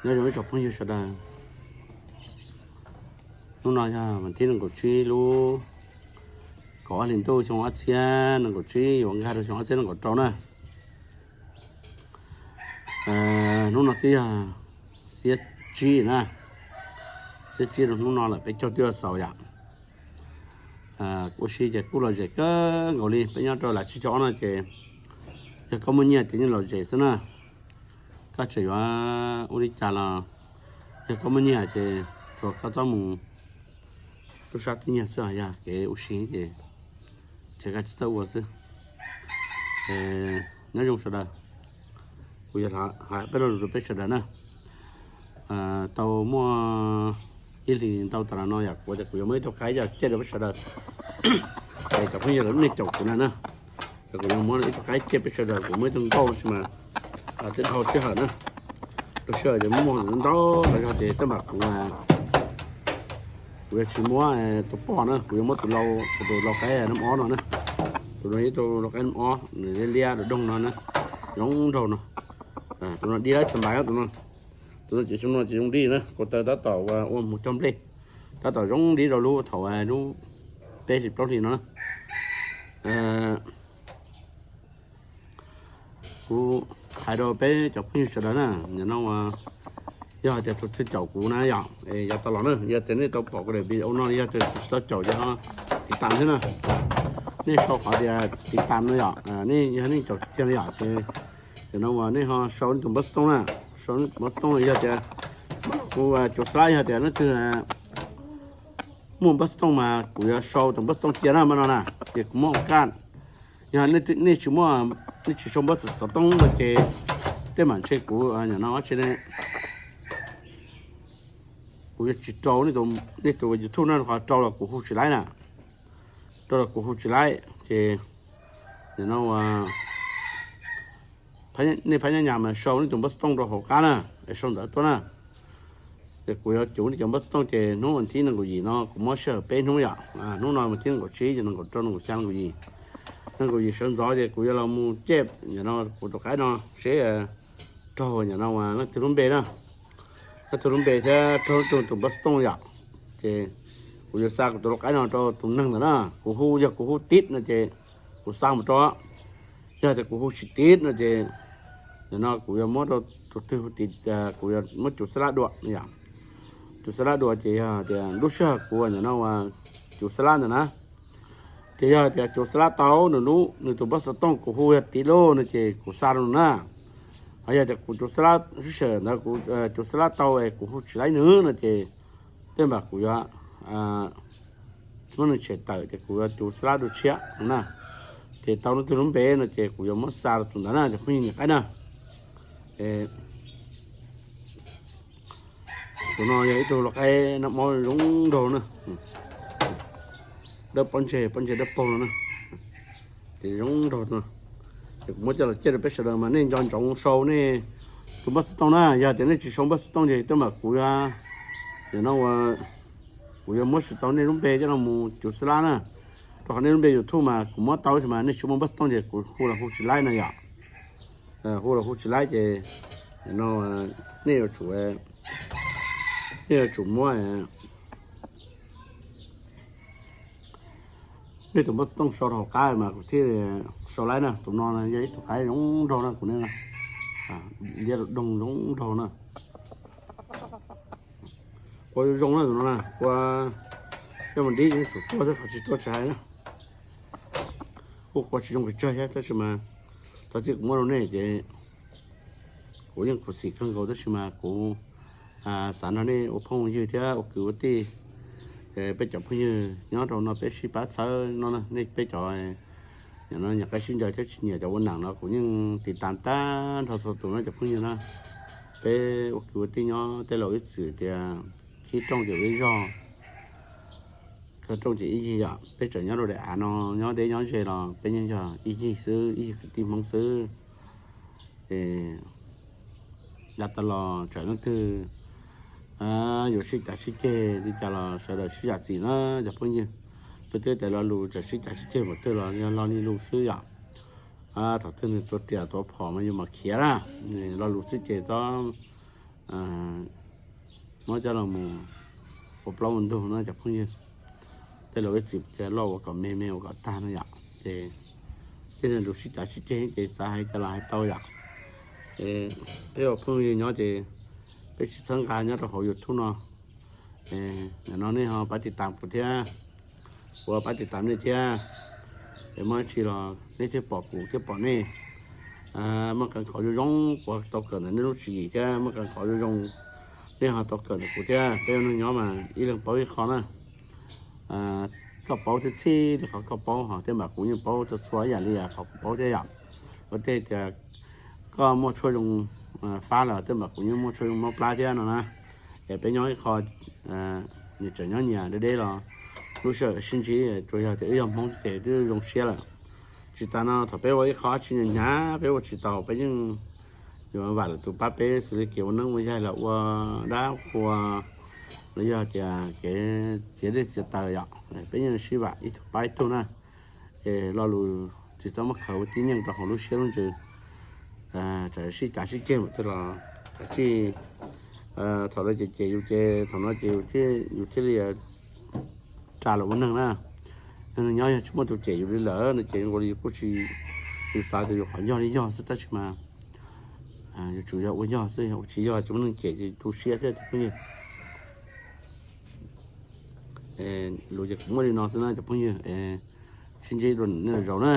Nyob zoo ib tsoom phooj ywg sawv daws, hnub no yog vas thib nees nkaum tsib lub kaum ob hlis ntuj xyoo ob txhiab nees nkaum tsib yuav nkag rau xyoo ob txhiab nees nkaum rau na. Hnub no twb yog xiab tsib na, xiab tsib rau hnub no lawm peb caug twb yuav xaus yom. Ua si ces kuj lom zem kawg nkaus li, peb nyob rau lav tsib caug ob no ces yog koj muaj nyiaj ces yeej lom zem xwb na. Koj tseem yuav ua li cas los yog koj muaj nyiaj ces tsuas koj txhob mus tub sab tub nyiag xwb, yog kev ua si ces tseem koj tsis txawj ua xwb. Nyob zoo sawv daws, kuv yog hais peb lo lus rau peb sawv daws na. Tau muaj ib hlis ntau tas los no yom, kuv tias kuv yuav muab ib tug qaib coj cia rau peb sawv daws. Es cov phooj ywg lawv nej caum kuv na na, kuv yuav muab ib tug qaib cia peb sawv daws, kuv muab ib tug nkauj tab sis mas twb dhau sij hawm na. Dhau sij hawm ces muaj ntau los yog ces tej npam kuv, kuv yuav tsis muab tus poj na, kuv yuav muab tus lau, tus lau qaib nab ob no na. Tus no yog tus lau qaib nab ob, nws liab liab doog no na, zoo nraug no. Tus no dib lab xas npais, tus no, tus no ces xyoo no ces zoo dib na, ko taw tab tom ua mus cog nplej, tab tom zoo dib rau lub thaum lub peb hlis plaub hlis no na. Kuv hais rau peb cov phooj ywg sawv daws na, nim no yog hais tias tus twg caum kuv na yom, yav tas los na, yog tias nej tau pom kuv daim video no, yog tias tus tsis tau caum ces ho tiv tam thiab na. Nej sau qhov tias tiv tam no yom, nej yog nej caum tiag no yom ces, no nej ho sau nej tus npawb xov tooj na, sau npawb xov tooj yog tias kuv cuav xab lab, yog tias leej twg muaj npawb xov tooj mas kuv yuav sau tus npawb xov tooj cia na, mas no na, ces kuv muab ua kaj. Yog nej tsis muaj, nej tsis sau npawb xov tooj no ces tej mam ntshe kuv nim no tsis, kuv yuav tsis rau nej tus YouTube na, qhov rau los kuv hu tsis laib na, rau los kuv hu tsis laib ces nim no nej phab nyab nyas mas sau nej tus npawb xov tooj rau hauv qab na, es sau ntawv tuaj na. Ces kuv yuav cuv nej cov npawb xov tooj ces hnub vas thib nees nkaum yim no kuv muab sij hawm peb hnub yom, hnub no vas thib nees nkaum tsib ces nees nkaum rau, nees nkaum xya, nees nkaum yim, nees nkaum yim sawv ntxov ces kuv yuav los mus cem nim no kuv tus qaib no seb raug nim no leej twg lub npe na, leej twg lub npe thiab raug leej twg tus npawb xov tooj yom. Ces kuv yuav xa kuv tus lau qaib no rau tus neeg ntawd na, kuv hu, yog kuv hu tiv no ces kuv xa mus rau, yog tias kuv hu tsis tiv no ces nim no kuv yuav muab rau tus twg hu tiv, kuv yuav muab cuav xab lab dua yom. Cuav xab lab dua ces yog tias lub sij hawm kuv nim no cuav xab lab ntawd na, ces yog tias cuav xab lab tau nws lub, nws tus npawb xov tooj kuv hu yog tiv lauj no ces kuv xa rau nws na. Ho yog tias kuv cuav xab lab sib sawm ntawd, kuv cuav xab lab tau es kuv hu tsis laib nws no ces tej npam kuv yuav muab nws tshem tawm ces kuv yuav cuav xab lab dua tshiab na. Ces tau leej twg lub npe no ces kuv yuav muab xa rau tus ntawd na, cov phooj ywg niam qaib na. Tus no yog ib tug lau qaib nab mob zoo nraug na, dawb pob ntseg, pob ntseg dawb paug no na, ces zoo nraug no. Ces kuv muab coj los cem rau peb sawv daws mas nej nco ntsoov sau nej tus npawb xov tooj na, yog tias nej tsis sau npawb xov tooj ces tej npam kuv yuav, nim no kuv yuav muab tsis tau nej lub npe coj no mus cuav xab lab na. Rau qhov nej lub npe YouTube mas kuv muab tau mas nej tsis muaj npawb xov tooj ces kuv hu los hu tsis laib no yom. Hu los hu tsis laib ces no nej yuav tsum, nej yuav tsum muab nej tus npawb xov tooj sau rau hauv qab mas kuv thiaj sau laib na. Tus no yog ib tug qaib zoo nraug na, kuv ne, liab doog zoo nraug na. Qua zoo zoo na tus no na, qua coj mus dib yeej tsum tuaj thiab, qhov tsis tuaj tsis hais na. Kuj qua tsis zoo pes tsawg thiab tab sis mas tau txij kuv muab rau nej ces kuv yeej khuv xim kawg nkaus tab sis mas kuv xav nrog nej ua phooj ua ywg thiab ua kwv ua tij. Peb cov phooj ywg nyob rau no peb sib pab txhawb no, nej peb cov nyiam no nyiam qaib sib ncaws thiab tsis nyiam cov ua neem no kuv yeej tiv tam tag nrho txhua tus no cov phooj ywg na. Peb ua kwv ua tij nyob tej laus ib txwm tias khib rooj ces ua ib zog, khawb rooj ces ib yig yom. Peb tseem nyob rau daim av no, nyob deb nyob ze los peb yeej yog ib yig xwb, ib yig kwv tij Hmoob xwb. Es yav tas los txawm leej twg yuav sib cav sib ceg li cas los sawv daws sib zam txim na cov phooj ywg. Lub teb tes lo lus txawm sib cav sib ceg npaum twg los yog lo li lus xwb yom. Thaum twg nws tuav riam tuav phom mas yus mam khiav na, lo lus xwb ces txhob muab coj los mus ua plaub ua ntug no cov phooj ywg. Tej laus ib txwm tias loj ua kom me, me ua kom tag no yom. Ces tej neeg lus sib cav sib ceg ces xav hais cas los hais tau yom. Peb ua phooj ywg nyob ces peb tsis txhob nqa nyob rau hauv YouTube no. Nim no nej ho pab tiv tam kuv thiab, kuv pab tiv tam nej thiab. Es muaj dab tsi los nej thiaj pom kuv thiaj pom nej. Muaj qee qhov zoo zoo kuv tau kawm ntawm nej lub tswv yim thiab, muaj qee qhov zoo zoo nej ho tau kawm ntawm kuv thiab. Peb ua neeg nyob mas ib leeg paub ib qho na. Koj paub txhij txhij li qhov koj paub, ho tej mas kuv yeej paub txhua txhua ib yam li qhov kuv paub thiab yom. Ua tej tias koj muaj tshuaj zoo fab los tej mas kuv yeej muaj tshuaj zoo mob plab thiab no na. Es peb nyob ib qho, nyias tseem nyob nyias deb deb los lub sij hawm sib ntsib tsuas yog tias wb yog Hmoob ces twb zoo siab lawm. Tsis tas no thaum peb ua ib qho tsis hnyav hnyav peb ua tsis tau peb yeej yuav vam lwm tus pab peb xws li kev ua neeb ua yaig los ua dab qhua los yog tias kev txiav dej txiav taws yom, peb yeej sib vam ib tug pab ib tug na. Es lo lus tsis txhob muab khaws ua tib neeg rau hauv lub siab lub ntsws. Tsam sib cav sib ceg mus twg los kav tsij, thaum no ces cem yus ces thaum no ces yus thiaj li ras los ua neeg na. Yog neeg nyob yog tsis muaj tus cem yus li lawm no ces ua li kuj tsis, yus xav tias yus qhov yog li yog xwb tab sis mas yus tsuas yog ua yog xwb, yog ua tsis yog tsis muaj neeg cem ces tu siab thiab cov phooj ywg. Lus ces kuv muaj li no xwb na cov phooj ywg, sib ntsib dua nej zaum na.